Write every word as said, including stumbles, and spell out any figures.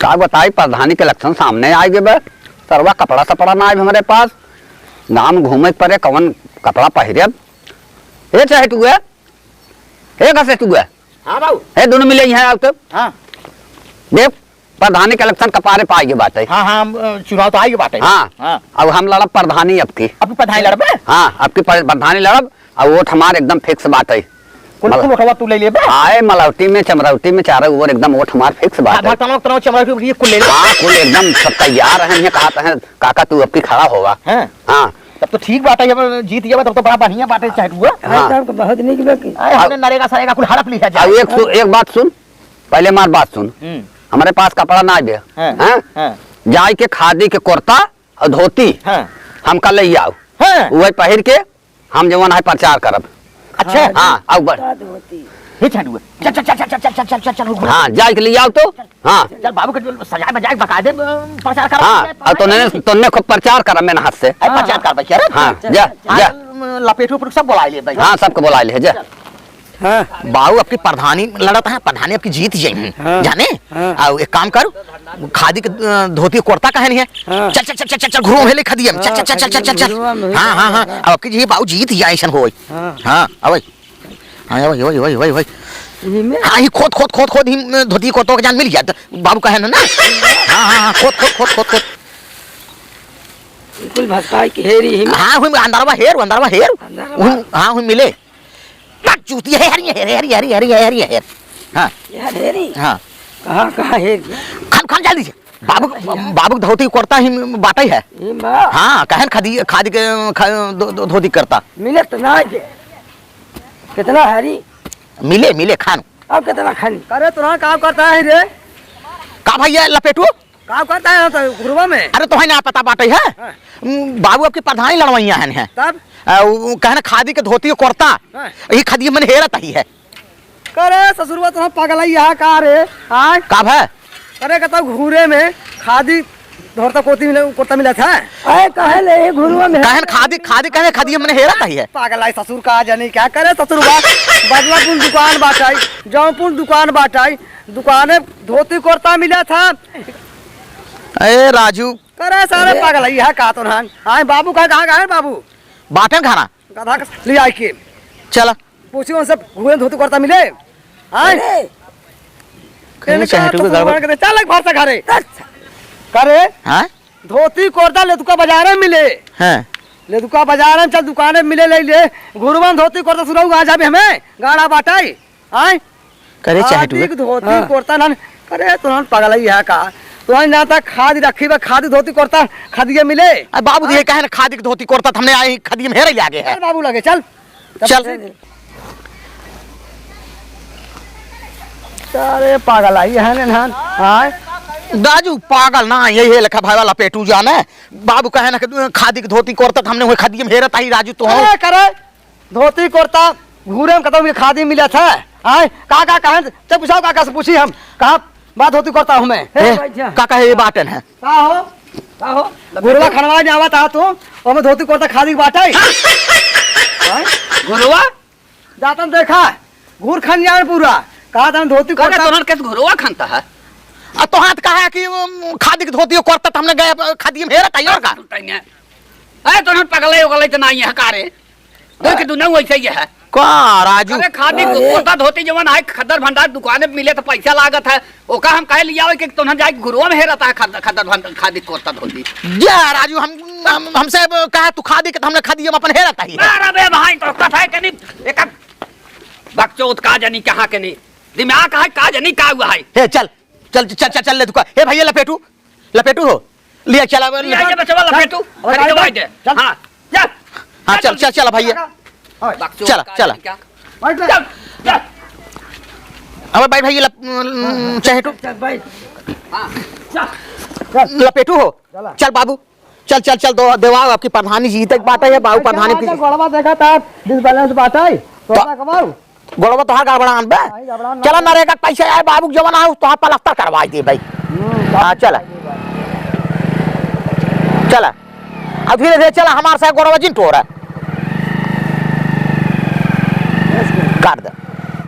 अब बताई, प्रधानी के election सामने आइ गए बा, सरवा कपड़ा सपड़ा ना आइ हमरे पास, गाँव में घूमे के परे, कवन कपड़ा पहिरे? ए चहेटुआ, ए घसेटुआ, हाँ बाबू। ए दोनों मिले यहाँ आओ तो। हाँ। देख, प्रधानी के election कपारे पाइ गए बाटे। हाँ, हाँ, हम, अ, चुनाव तो आइ गए बाटे। हाँ। हाँ। अब हम लड़ब प्रधानी अब की। अब प्रधानी लड़बे? हाँ, अब की प्र-, प्रधानी लड़ब, और वोट हमार एकदम fix बाटे। कुल, मल-, कुल वोटवा तू ले लेबे? आए मलौटी में, चमरौटी में, चारों ओर एकदम वोट हमार fix बाटे। भक्तनवा, भक्तनवा, चमरौटी, ये कुल ले ले। हाँ, कुल एकदम सब तैयार हैं, ये कहत हैं, "काका, तू अब की खड़ा होवा।" हाँ। हाँ। तब तो ठीक बाटे, अब जीत जाबे, तब तो बड़ा बढ़िया बाटे, चहेटुआ। हाँ। हाँ, तब तो बहुत नीक बा की। अरे, हमने अब नरेगा सरेगा कुल हड़प लिया जाए। अब एक सु-, एक बात सुन, पहले हमार बात सुन। हम्म। हमरे पास कपड़ा ना आवे। हाँ, हैं? हाँ। जाए के खादी के कुर्ता और धोती हाँ। हमका ले आओ। हाँ। वही पहिर के हम जवन है प्रचार करब। अच्छा। हाँ, अब बढ़। का धोती? हे चहेटुआ। चल, चल, चल, चल, घूम। हाँ, जाए के ले आओ तो। हाँ। चल, बाबू के जो सजाए बजाए बकायदे, अ, प्रचार करब। हाँ, चल, अब तोने, तोने खूब प्रचार करब मेहनत से। अरे, प्रचार करबे क्या रे? हाँ, चल, जा, चल, जा। चल, लपेटू उपटू सब बोलाइ ले भाई। हाँ, सबके बोलाइ ले, जा। चल। हाँ। बाबू अब की प्रधानी लड़त है, प्रधानी अब की जीत जाई। हाँ। जाने? हाँ। आओ, एक काम कर, खादी के, अ, धोती कुर्ता कहन है। हाँ। चल, चल, चल, घुरुआ हेले खादी हम। चल, चल, चल, चल, चल, चल। हाँ, घुरुआ में हाँ, हाँ। अब की जी बाबू जीत जाए, ऐसन होई। हाँ। हाँ, अबे। हाँ, अबे, अबे, अबे, अबे। इही में? हाँ, ही खोद, खोद, खोद, खोद, ही, अ, धोती कुर्ता के जान मिल जात। बाबू कहे ना, ना? हाँ, हाँ, हाँ, खोद, खोद, खोद, खोद, खोद। बिल्कुल भसकाई के हेरी ही में। हाँ, हुई अंदरवा हेर, अंदरवा हेर। अंदरवा। हुई, हाँ, हुई मिले। बक चूती है, हरी है, हरी, हरी, हरी, हरी है। हाँ। यार हेरी? हाँ। कहाँ, कहाँ हेरी? खान, खान जल्दी से। बाबू, बाबू के धोती कुर्ता ही बाटे है। ई बा? हाँ, कहन खादी, खादी के, खा-, धो-, धो-, धोती कुर्ता। मिले तो ना के। कितना हरी? मिले, मिले खान। अब कितना खानी? अरे तोरा का करता है रे? का भैया लपेटू? का करता है तो घुरवा में? अरे तोहे ना पता बाटे है? हाँ। उम, बाबू अब की प्रधानी लड़वइया हन है। तब? आ, उ, उ कहन खादी के धोती कुर्ता। हाँ। ई खादी मन हेरत ही है। करे ससुरवा तो पगलाई यहाँ का रे? आय? का भा? अरे कहता घूरे में खादी धोता कोती मिले, कुर्ता मिला था। अरे कहे ले ये घुरवा में। कहन खादी, खादी कहन खादी मन हेरत ही है। पगलाई ससुर का जानी क्या करे ससुरवा। बदलापुर दुकान बाटाई, जौनपुर दुकान बाटाई, दुकाने धोती कुर्ता मिला था। ए राजू। करे सारे ए। पागल है, यह का तो नान। आए बाबू का, कहाँ का है बाबू? बाटन खाना। गधा का ले आए के। चला। पूछी उनसे घूमे धोती कुर्ता मिले? आए? अरे। कहीं तेने कहा चहेटू तो के गड़बड़। भगवान के दे, चल एक भर से घरे। अच्छा। करे? हाँ? धोती कुर्ता लेदुका बाजारे में मिले। हाँ। लेदुका बाजारे में चल दुकाने में मिले ले ले। घुरवन धोती कुर्ता सुरऊ आ जाबे हमें। गाड़ा बाटाई। आय? करे चाहे तू। खादी के धोती हाँ। कुर्ता नान, अरे तोहन पगलई है का? तोहन जहाँ तक खादी रखी बा, खादी धोती कुर्ता खादिये मिले। अरे बाबू जी, हाँ? ये कहे ना खादी के धोती कुर्ता, त हमने आई खादी में हेरे ले आगे है। चल बाबू लगे, चल। चल। अरे पागल आई है ने नान, हाँ? दाजू पागल ना, यही है लेखा भाई वाला पेटू जाने। बाबू कहे ना कि खादी के धोती कुर्ता, त हमने वही खादी में हेरत आई राजू तो हो। अरे करे, धोती कुर्ता घूरे में कतौ ये खादी मिलत है? आय, का, का, कहाँ से? चल पूछाओ, का, का से पूछी हम? कहाँ बात धोती कुर्ता हमें? ए, ए, बैठ जा। का, का ये बाटन है? का हो? का हो? घुरवा खनवा जावत हा तू, ओमे धोती कुर्ता खादी के बाटे? आय? घुरवा? जातन देखा, घूर खन जान पूरा। कहा तन धोती का, का कुर्ता तोहर के घुरवा खनता है? आ तो हाथ कहा कि, उम, खादी के धोती कुर्ता त हमने गए, खादी में हेरत है, और का? अरे, तोहन पगले उगले त नाई है का रे? दो के दुनो वैसे ही है। का राजू? अरे, खादी अरे। कुर्ता धोती जवन आए खद्दर भंडार दुकाने पे मिले त पैसा लागत है, ओका हम काहे लियावे के तोहन जाए घुरवा में हेरत है खद्दर, खद्दर भंडार खादी कुर्ता धोती। जा राजू, हम, हम, हमसे अब कहा तू खादी के त हमने खादी हम अपन हेरत ही है। अरे बे भाई, तो कथा है कनी एक बकचोद का जानी कहाँ के नहीं, दिमाग है का जानी का हुआ है। हे चल, चल, चल, चल, चल, ले तू का। हे भैया लपेटू, लपेटू हो, लिया चला, ले, ले, ले बचवा, चल, लपेटू, और खरीदवा गाड़ी दे। चल। हाँ, चल, हाँ, चल, चल, चल, चल, भैया। हाँ। बकचोद चला, का चला। क्या? बैठ ले। चल, चल। अब भाई, भाई, ये लप-, हाँ, हाँ, चाहे तो। चल, चल, बैठ। हाँ, चल। लपेटू हो। चला। चल बाबू, चल, चल, चल, दो, देवाओ, आपकी प्रधानी जीते के बाटे है, बाबू, प्रधानी की। गोड़वा देखा था, डिसबैलेंस बाटे, तो तो कमाऊ। गोड़वा तोहार गड़बड़ान बे। नहीं, गड़बड़ान ना चला बे। नरेगा के पैसे आए बाबू के जवन आए, तोहार पलस्तर करवाई दे भाई। हम्म, हाँ, चला। चला। अब धीरे धीरे चला, हमार से गोड़वा जिन टोरा। काट दे।